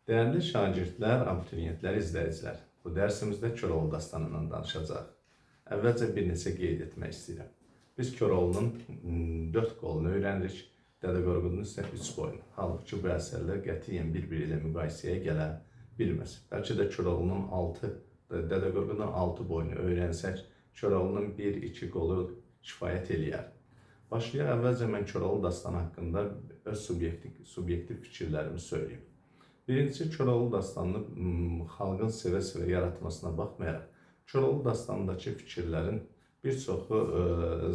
Dəyərli şagirdlər, abituriyentlər, izləyicilər, bu dərsimizdə Koroğlu dastanından danışacağıq. Əvvəlcə bir neçə qeyd etmək istəyirəm. Biz Koroğlunun 4 qolunu öyrənirik, Dədə Qorqudun isə 3 boyunu. Halbuki bu əsərlər qətiyyən bir-biri ilə müqayisəyə gələ bilməz. Bəlkə də Koroğlunun 6, Dədə Qorqudun 6 boyunu öyrənsək, Koroğlunun 1-2 qolu kifayət eləyər. Başlayaq, əvvəlcə mən Koroğlu dastanı haqqında öz subyektiv fikirlərimi söyləyim. Birincisi, Koroğlu dastanını xalqın sevə-sevə yaratmasına baxmayaraq, Koroğlu dastanındakı fikirlərin bir çoxu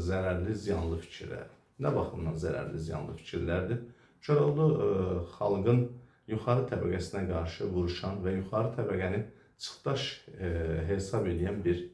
zərərli, ziyanlı fikirlərdir. Nə baxımdan zərərli, ziyanlı fikirlərdir? Koroğlu xalqın yuxarı təbəqəsinə qarşı vuruşan və yuxarı təbəqəni çıxdaş hesab edən bir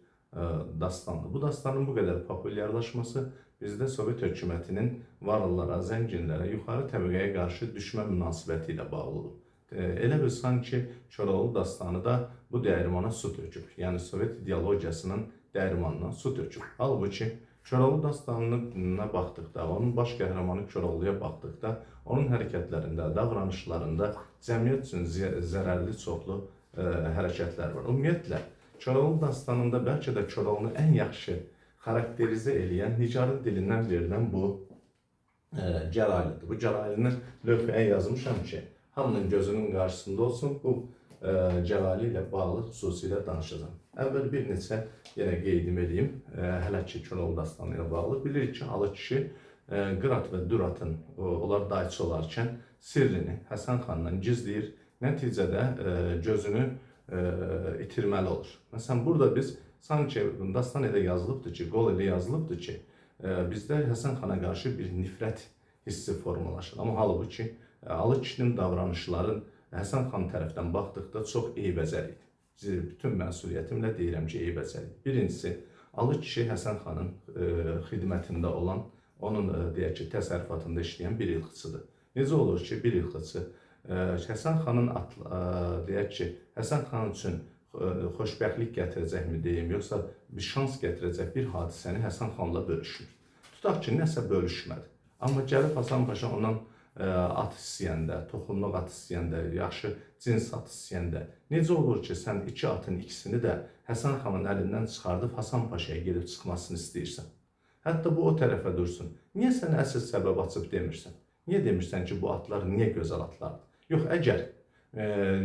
dastandır. Bu dastanın bu qədər populyarlaşması bizdə Sovet hökumətinin varlılara, zənginlərə, yuxarı təbəqəyə qarşı düşmən münasibəti ilə bağlı olub. Elə bil sanki Koroğlu dastanı da bu dəyirmana su töküb. Yəni Sovet ideologiyasının dəyirmanına su töküb. Halbuki Koroğlu dastanına baxdıqda, onun baş qəhrəmanı Koroğluya baxdıqda, onun hərəkətlərində, davranışlarında cəmiyyət üçün zərərli çoxlu hərəkətlər var. Ümumiyyətlə, Koroğlu dastanında bəlkə də Koroğlunu ən yaxşı xarakterizə eləyən Nigarın dilindən verilən bu Cəlailidir. Bu Cəlailini lövhəyə yazmışam ki, hamının gözünün qarşısında olsun, bu Cəlali ilə bağlı xüsusilə danışacağam. Əvvəl bir neçə yenə qeydim eləyim, hələ ki Koroğlu dastanı ilə bağlı. Bilirik ki, Alı kişi Qırat və Düratın, onlar dayçı olarkən sirrini Həsən xandan gizləyir. Nəticədə gözünü itirməli olur. Məsələn, burada biz sanki dastan elə yazılıbdır ki, qol elə yazılıbdır ki, bizdə Həsən xana qarşı bir nifrət hissi formalaşır. Amma halbuki Alı kişinin davranışları Həsən xan tərəfdən baxdıqda çox eybəcər idi. Bütün məsuliyyətimlə deyirəm ki, eybəcər idi. Birincisi, Alı kişi Həsən xanın xidmətində olan, onun deyək ki, təsərrüfatında işləyən bir ilxıçıdır. Necə olur ki, bir ilxıçı Həsən xanın deyək ki, Həsən xan üçün xoşbəxtlik gətirəcəkmi deyim, yoxsa bir şans gətirəcək bir hadisəni Həsən xanla bölüşmür. Tutaq ki, nəsə bölüşmədi. Amma gəlib Həsən Paşa ondan at istəyəndə, toxumluq at istəyəndə, yaxşı cins at istəyəndə, necə olur ki, sən iki atın ikisini də Həsən xanın əlindən çıxardıb Həsən Paşaya gedib çıxmasını istəyirsən? Hətta bu o tərəfə dursun. Niyə sən əsl səbəb açıb demirsən? Niyə demirsən ki, bu atlar niyə gözəl atlardır? Yox, əgər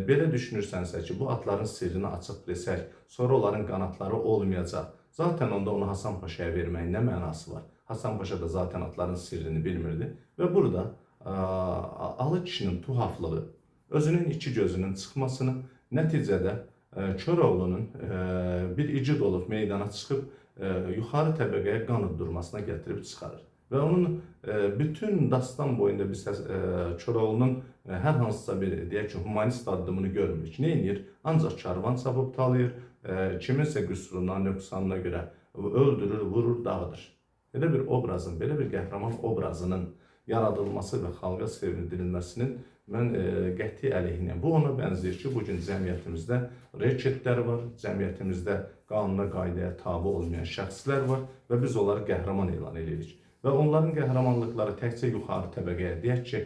belə düşünürsənsə ki, bu atların sirrini açıq desək, sonra onların qanatları olmayacaq. Zaten onda onu Həsən Paşaya verməyin nə mənası var? Həsən Paşa da zaten atların sirrini bilmirdi və burada Alı kişinin tuhaflığı, özünün iki gözünün çıxmasını, nəticədə Koroğlunun bir igid olub meydana çıxıb yuxarı təbəqəyə qan uddurmasına gətirib çıxarır. Və onun bütün dastan boyunda biz Koroğlunun hər hansısa bir, deyək ki, humanist addımını görmürük. Nə edir? Ancaq karvan çapıb talayır, kiminsə qüsuruna, nöqsanına görə öldürür, vurur, dağıdır. Belə bir obrazın, belə bir qəhrəman obrazının yaradılması və xalqa sevindirilməsinin mən qəti əleyhinəyəm. Bu ona bənzəyir ki, bugün cəmiyyətimizdə reketlər var, cəmiyyətimizdə qanuna, qaydaya tabi olmayan şəxslər var və biz onları qəhrəman elan edirik. Və onların qəhrəmanlıqları təkcə yuxarı təbəqəyə, deyək ki,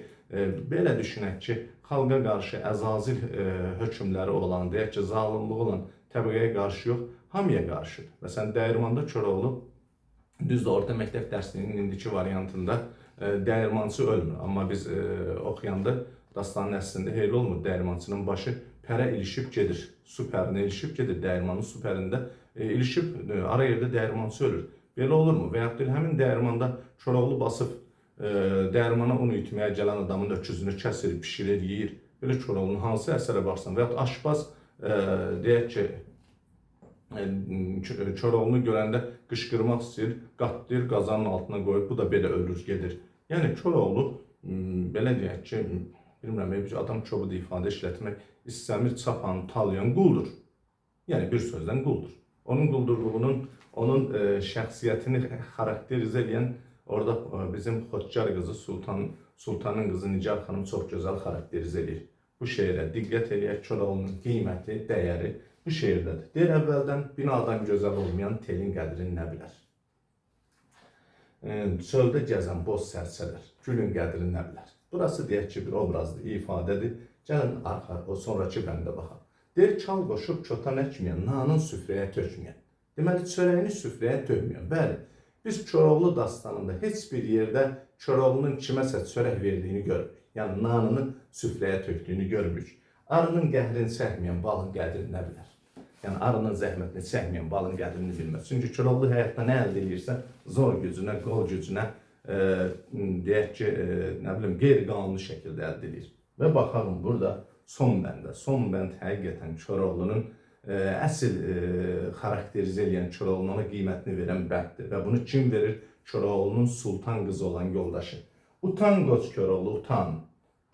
belə düşünək ki, xalqa qarşı əzazil hökmləri olan, deyək ki, zalımlığı olan təbəqəyə qarşı yox, hamıya qarşıdır. Məsələn, Dəyirmanda Koroğlu, düzdür, orta məktəb dərsliyinin indiki variantında dəyirmançı ölmür. Amma biz oxuyanda dastanın əslində heyli olmur. Dəyirmançının başı pərə ilişib gedir. Su pərinə ilişib gedir. Dəyirmanın su pərində ilişib ara yerdə dəyirmançı ölür. Belə olurmu? Və yaxud həmin dəyirmanda Koroğlu basıb dəyirmana un ütməyə gələn adamın öküzünü kəsir, pişirir, yeyir. Belə Koroğlunun hansı əsərə baxsan və yaxud aşpaz deyək ki, Koroğlunu görəndə qışqırmaq istəyir, qatlayır, qazanın altına qoyur, bu da belə ölür, gedir. Yəni Koroğlu, belə deyək ki, bilmirəm, bir adam kobud ifadə işlətmək istəmir, çapan, talayan quldur. Yəni bir sözdən quldur. Onun quldurluğunun, onun şəxsiyyətini xarakterizə edən orada bizim Xodkar qızı Sultanın qızı Nigar xanım çox gözəl xarakterizə edir. Bu şeirə diqqət eləyək, Koroğlunun qiyməti, dəyəri bu şeirdədir. Deyir, əvvəldən binadan gözəl olmayan telin qədrini nə bilər? Çöldə gəzən boz sərçələr gülün qədrini nə bilər? Burası deyək ki, bir obrazdır, ifadədir. Gəlin arxa, o sonrakı bəndə baxaq. Deyir, çal qoşub çotan əkməyən, nanın süfrəyə tökməyən. Deməli, çörəyini süfrəyə tökməyən. Bəli, biz Koroğlu dastanında heç bir yerdə Koroğlunun kiməsə çörək verdiyini görmürük. Yəni, nanını süfrəyə tökdüyünü görmürük. Arının qəhrini çəkməyən balın qədrini nə bilər? Yəni, arının zəhmətini çəkməyən balın qədrini bilməz. Çünki Koroğlu həyatda nə əldə eləyirsə, zor gücünə, qol gücünə, deyək ki, nə bilim, qeyri-qanuni şəkildə əldə eləyir. Və baxalım burada son bəndə. Son bənd həqiqətən Koroğlunun əsl xarakterizə eləyən, Koroğlunun ona qiymətini verən bənddir. Və bunu kim verir? Koroğlunun sultan qızı olan yoldaşı. Utan qoç Koroğlu, utan.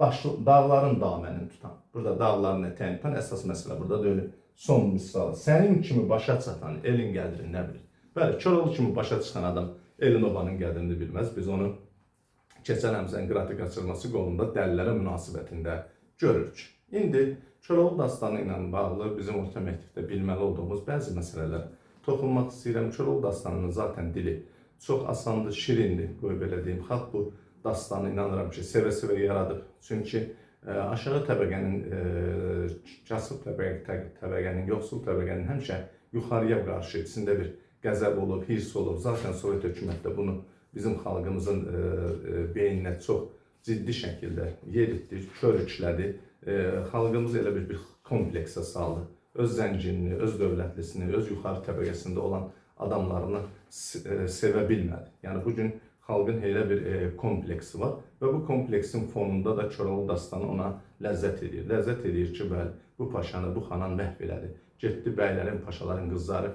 Dağların damənini tutan. Burada dağların ətəyini tutan əsas məsələ burada deyil. Son misal. Sənin kimi başa çatan elin qədrini nə bilir? Bəli, Koroğlu kimi başa çıxan adam elin obanın qədrini bilməz. Biz onu keçən Həmzənin qıratı qaçırması qolunda dəlilərə münasibətində görürük. İndi Koroğlu dastanı ilə bağlı bizim orta məktəbdə bilməli olduğumuz bəzi məsələlərə toxunmaq istəyirəm. Koroğlu dastanının zaten dili çox asandır, şirindir, qoy belə deyim. Xalq bu dastanı inanıram ki, sevə-sevə yaradıb. Çünki aşağı təbəqənin, kasıb təbəqənin, yoxsul təbəqənin həmişə yuxarıya qarşı içində bir qəzəb olub, hirs olub. Zaten Sovet hökuməti də bunu bizim xalqımızın beyninə çox ciddi şəkildə yeritdi, körüklədi. Xalqımızı elə bir kompleksə saldı. Öz zənginini, öz dövlətlisini, öz yuxarı təbəqəsində olan adamlarını sevə bilmədi. Yəni, bugün xalqın elə bir kompleksi var və bu kompleksin fonunda da Koroğlu dastanı ona ləzzət edir. Ləzzət edir ki, bəli, bu paşanı, bu xanan məhv elədi. Getdi bəylərin, paşaların qızları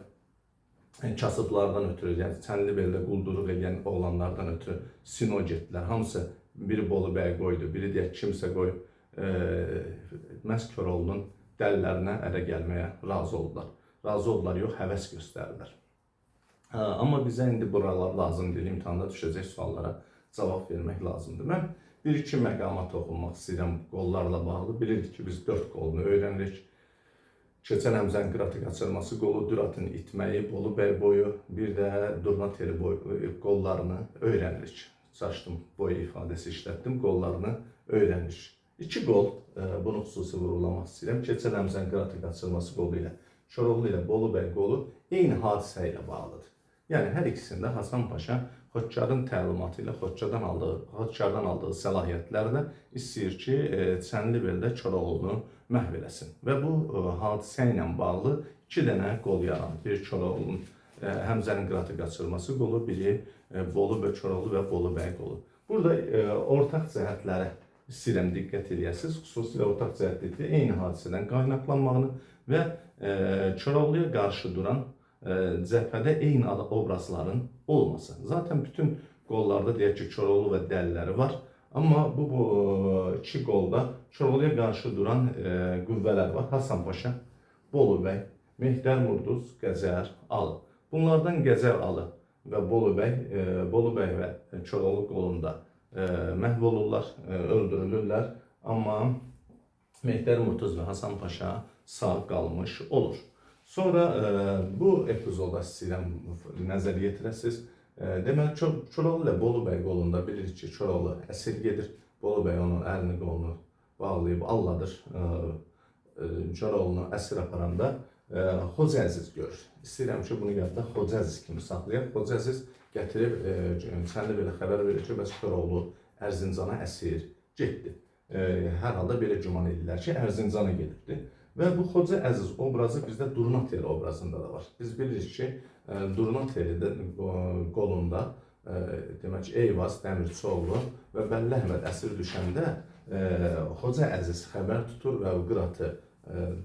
kasıblardan ötürü, yəni Çənlibeldə qulduruq eləyən oğlanlardan ötürü Sino getdilər. Hamısı biri Bolu bəy qoydu, biri deyək kimsə qoyub, məhz Koroğlunun dəlilərinə ərə gəlməyə razı oldular. Razı oldular, yox, həvəs göstərdilər. Amma bizə indi buralar lazım deyil, imtahanda düşəcək suallara cavab vermək lazımdır. Mən bir-iki məqama toxunmaq istəyirəm qollarla bağlı. Bilirik ki, biz 4 qolunu öyrənirik. Keçən Həmzənin qıratı qaçırması qolu, Düratın itməyi, Bolu bəy boyu, bir də Durna teli boyu qollarını öyrənirik. Çaşdım, boyu ifadəsi işlətdim, qollarını öyrənirik. 2 qol, bunu xüsusi vurğulamaq istəyirəm. Keçən Həmzənin qıratı qaçırması qolu ilə Koroğlu ilə Bolu bəy qolu eyni hadisə ilə bağlıdır. Yəni, hər ikisində Hasan Paşa Xodkarın təlimatı ilə, Xodkardan aldığı səlahiyyətlərlə istəyir ki, Çənlibeldə Koroğlunu məhv eləsin. Və bu hadisə ilə bağlı 2 dənə qol yaranır. Bir Koroğlunun Həmzənin qıratı qaçırması qolu, biri Bolu bəy Koroğlu və Bolu bəy qolu. Burada ortaq cəhətlərə istəyirəm diqqət eləyəsiniz. Xüsusilə ortaq cəhət eyni hadisədən qaynaqlanmağını və Koroğluya qarşı duran cəbhədə eyni obrazların olması. Zaten bütün qollarda deyək ki, Koroğlu və dəliləri var. Amma bu iki qolda Koroğluya qarşı duran qüvvələr var. Hasan Paşa, Bolu bəy, Mehdər Murduz, Qəzər Alı. Bunlardan Qəzər Alı və Bolu bəy, Bolu bəy və Koroğlu qolunda məhv olurlar, öldürülürlər. Amma Mehdər Murtuz və Hasan Paşa sağ qalmış olur. Sonra bu epizoda istəyirəm nəzər yetirəsiniz. Deməli, Koroğlu ilə Bolu bəy qolunda bilirik ki, Koroğlu əsir gedir. Bolu bəy onun əlini qolunu bağlayıb alladır. Koroğlunu əsir aparanda Xoca Əziz görür. İstəyirəm ki, bunu yadda Xoca Əziz kimi saxlayaq. Xoca Əziz gətirib Çənlibelə xəbər verir ki, bəs Koroğlu Ərzincana əsir getdi. Hər halda belə güman edirlər ki, Ərzincana gedibdir. Və bu Xoca Əziz obrazı bizdə Durna Teli obrazında da var. Biz bilirik ki, Durna Teli də qolunda demək ki, Eyvaz Dəmirçioğlu və Bəlli Əhməd əsir düşəndə Xoca Əziz xəbər tutur və o qıratı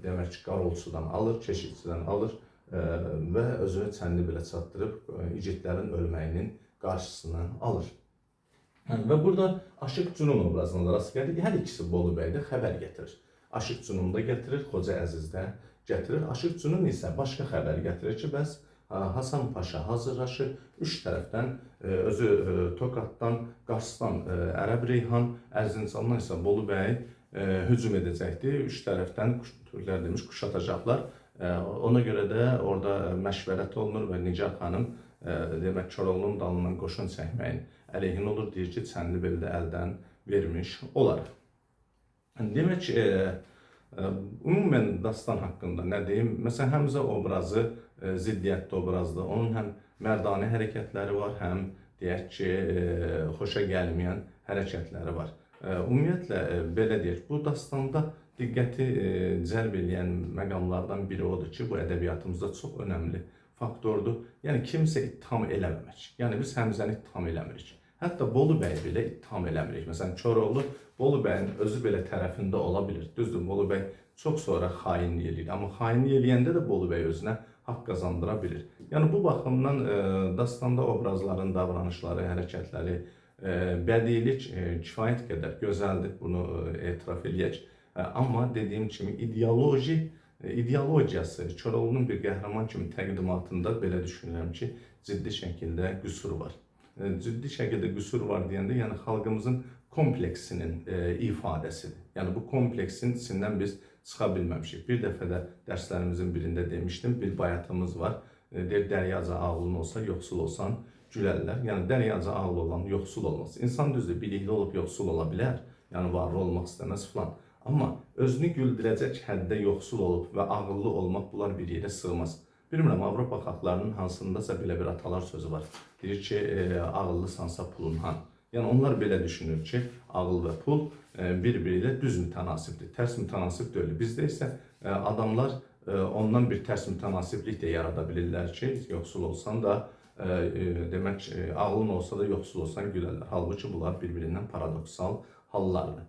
demək ki, qarolçudan alır, keşikçidən alır və özünü Çənlibelə çatdırıb igidlərin ölməyinin qarşısını alır. Və burada Aşıq Cünun obrazına da rast gəldik. Hər ikisi Bolu bəydə xəbər gətirir. Aşıq Cünun da gətirir, Xoca Əziz də gətirir. Aşıq Cünun isə başqa xəbər gətirir ki, bəs Hasan Paşa hazırlaşır. Üç tərəfdən özü Tokatdan, Qarsdan Ərəb Reyhan, Ərzincandan isə Bolu bəy hücum edəcəkdir. Üç tərəfdən türklər demiş, quşatacaqlar. Ona görə də orada məşvərət olunur və Nigar xanım demək Koroğlunun dalından qoşun çəkməyin əleyhinə olur. Deyir ki, Çənlibeldə əldən vermiş olarıq. Demək, ümumən dastan haqqında nə deyim? Məsələn, Həmzə obrazı ziddiyyətli obrazdır. Onun həm mərdanə hərəkətləri var, həm deyək ki, xoşa gəlməyən hərəkətləri var. Ümumiyyətlə, belə deyək, bu dastanda diqqəti cəlb eləyən məqamlardan biri odur ki, bu ədəbiyyatımızda çox önəmli faktordur. Yəni, kimsə ittiham eləməmək. Yəni, biz Həmzəni ittiham eləmirik. Hətta Bolu bəy belə ittiham eləmirik. Məsələn, Koroğlu Bolu bəyin özü belə tərəfində ola bilir. Düzdür, Bolu bəy çox sonra xainlik eləyir. Amma xainlik eləyəndə də Bolu bəy özünə haqq qazandıra bilir. Yəni, bu baxımdan dastanda obrazların davranışları, hərəkətləri, bədiilik kifayət qədər gözəldir, bunu etiraf eləyək. Amma dediyim kimi ideologiyası Koroğlunun bir qəhrəman kimi təqdimatında belə düşünürəm ki, ciddi şəkildə qüsur var. Ciddi şəkildə qüsur var deyəndə, yəni xalqımızın kompleksinin ifadəsidir. Yəni bu kompleksin içindən biz çıxa bilməmişik. Bir dəfə də dərslərimizin birində demişdim, bir bayatımız var. Deyir, dəryaca ağlın olsa, yoxsul olsan gülərlər. Yəni dəryaca ağlı olan yoxsul olmaz. İnsan düzdür, bilikli olub yoxsul ola bilər. Yəni varlı olmaq istəməz filan. Amma özünü güldürəcək həddə yoxsul olub və ağıllı olmaq, bunlar bir yerə sığmaz. Bilmirəm, Avropa xalqlarının hansındasa belə bir atalar sözü var. Deyir ki, ağıllısansa pulun han. Yəni onlar belə düşünür ki, ağıl və pul bir-biri ilə düz mütənasibdir, tərs mütənasib deyil. Bizdə isə adamlar ondan bir tərs mütənasiblik də yarada bilirlər ki, yoxsul olsan da, demək, ağlın olsa da yoxsul olsan gülərlər. Halbuki bunlar bir-birindən paradoksal hallardır.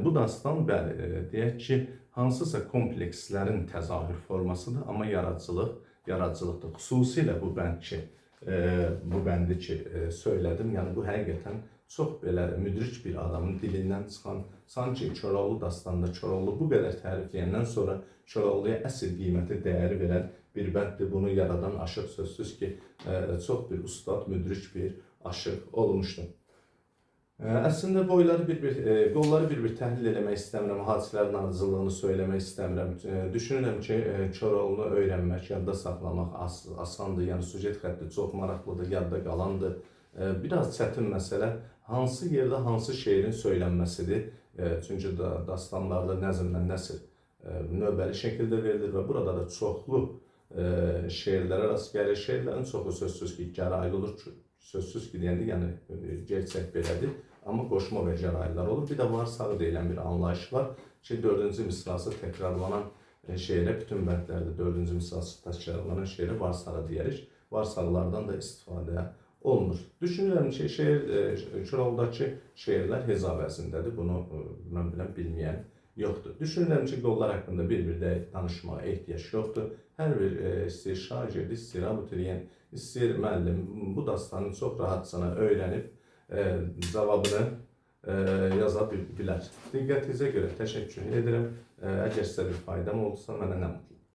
Bu dastan, bəli, deyək ki, hansısa komplekslərin təzahür formasıdır, amma yaradıcılıqdır. Xüsusilə bu bəndi ki söylədim, yəni bu həqiqətən çox belə müdrik bir adamın dilindən çıxan, sanki Koroğlu dastanda Koroğlu bu qədər tərifləyəndən sonra Koroğluya əsl qiyməti, dəyəri verən bir bənddir. Bunu yaradan aşıq sözsüz ki, çox bir ustad, müdrik bir aşıq olmuşdu. Əslində boyları bir-bir, qolları bir-bir təhlil eləmək istəmirəm, hadisələrin ardıcıllığını söyləmək istəmirəm. Düşünürəm ki, Koroğlunu öyrənmək, yadda saxlamaq asandır, yəni süjet xətti çox maraqlıdır, yadda qalandır. Biraz çətin məsələ hansı yerdə hansı şeirin söylənməsidir. Çünki dastanlarda nəzmlə nəsr növbəli şəkildə verilir və burada da çoxlu şeirlərə rast gəlir. Şeirlərin çoxu sözsüz ki, gəraylı olur. Sözsüz ki, deyəndə, yəni gerçək belədir. Amma qoşma və gəraylılar olur. Bir də varsağı deyilən bir anlayış var ki, dördüncü misrası təkrarlanan şeirə, bütün bəndlərdə dördüncü misrası təkrarlanan şeirə varsağı deyirik. Varsağılardan da istifadə olunur. Düşünürəm ki, Koroğludakı şeirlər heza vəznindədir. Bunu mən bilən, bilməyən yoxdur. Düşünürəm ki, qollar haqqında bir-bir də danışmağa ehtiyac yoxdur. Hər bir istəyir şagird, istəyir abituriyent, istəyir müəllim bu dastanı çox rahatcana öyrənib cavabını yaza bilər. Diqqətinizə görə təşəkkür edirəm. Əgər sizə bir faydam oldusa, mənə nə mutlu.